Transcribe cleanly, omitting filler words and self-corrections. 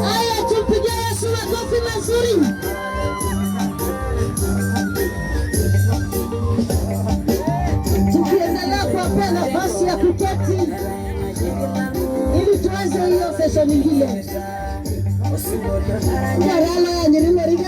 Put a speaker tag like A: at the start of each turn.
A: Haya, tumpigie Yesu makofi mazuri. Tukiendelea kuwapea nafasi ya kuketi ili tuanze hiyo session nyingine. Ndarala ya Nyerere.